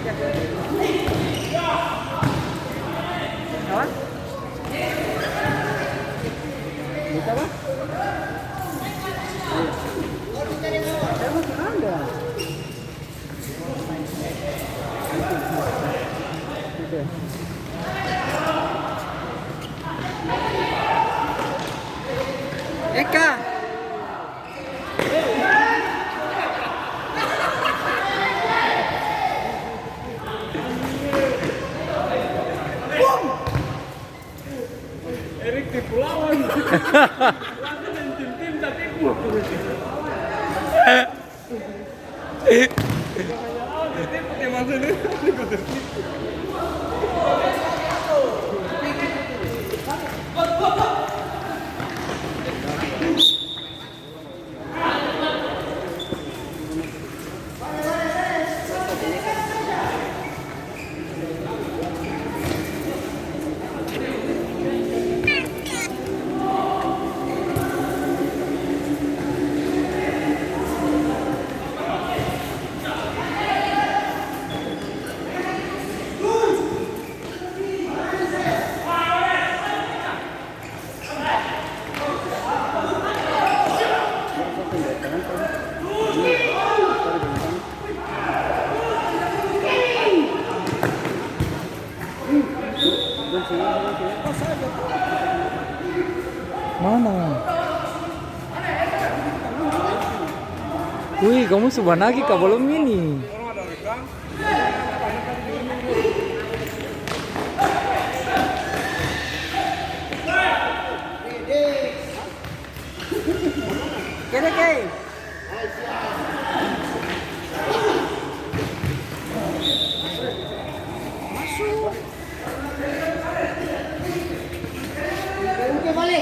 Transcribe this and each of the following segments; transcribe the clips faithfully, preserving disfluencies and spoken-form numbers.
Apa? Bisa, Bang? Saya masih ada. Oke. Eka. Erik tipu lawan. Langsung main tim-tim tatipu. Mana? Wih, kamu su banagi ka balom ini? Kene, Kei. Maso. Oke, bale.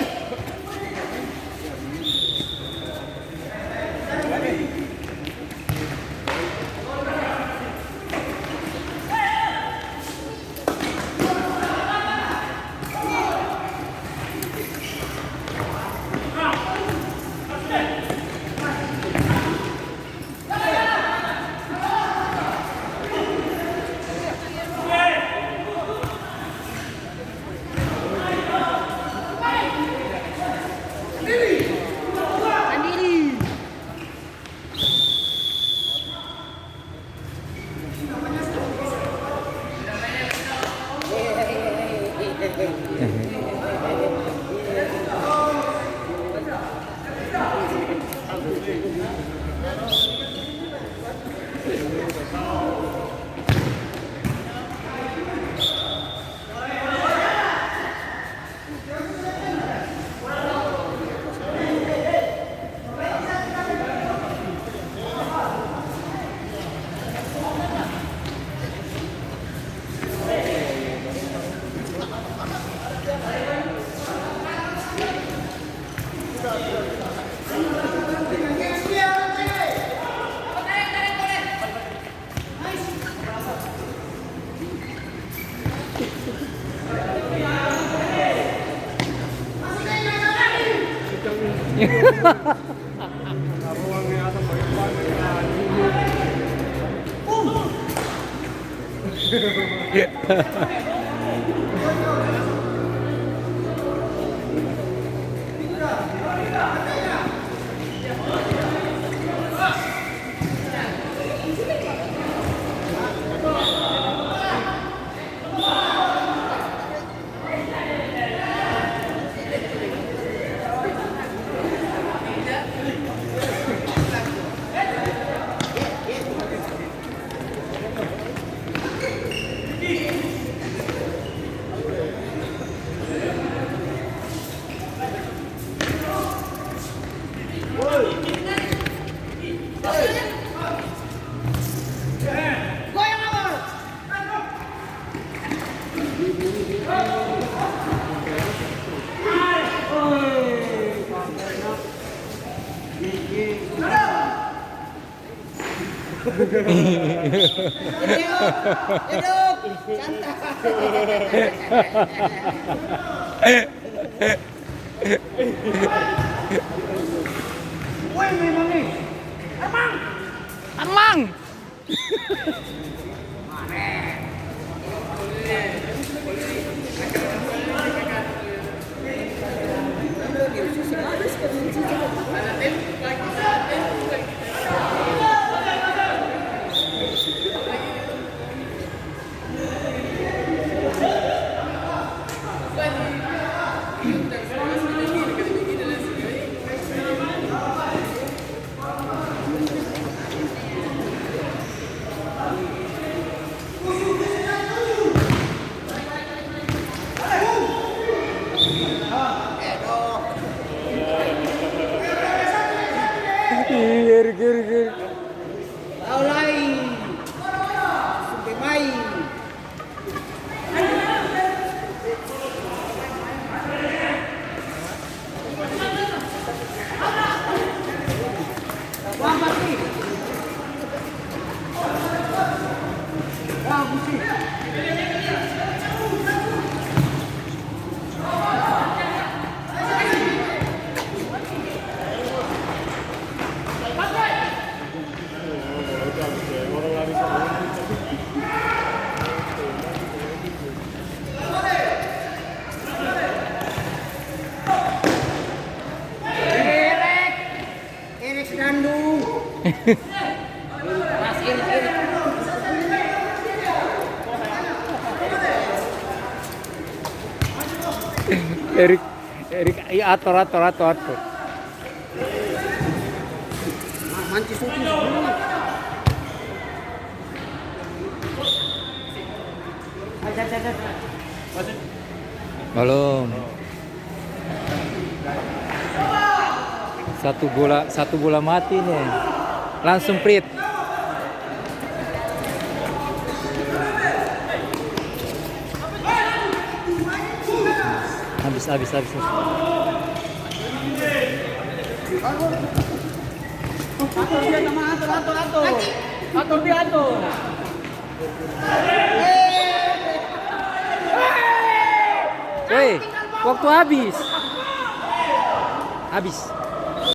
Hidup, hidup, santai. Woi, memang nih. Armang. Armang. Erex Gandung. Mas Erex, Erex. Erik, Erik, iya, ator, ator, ator, ator. Mancis, mancis. Balom. Satu bola, satu bola mati nih. Langsung prit. Habis, habis, habis, habis. Atur dia, teman, atur, atur, atur. Atur dia, atur. Woi, waktu habis. Habis.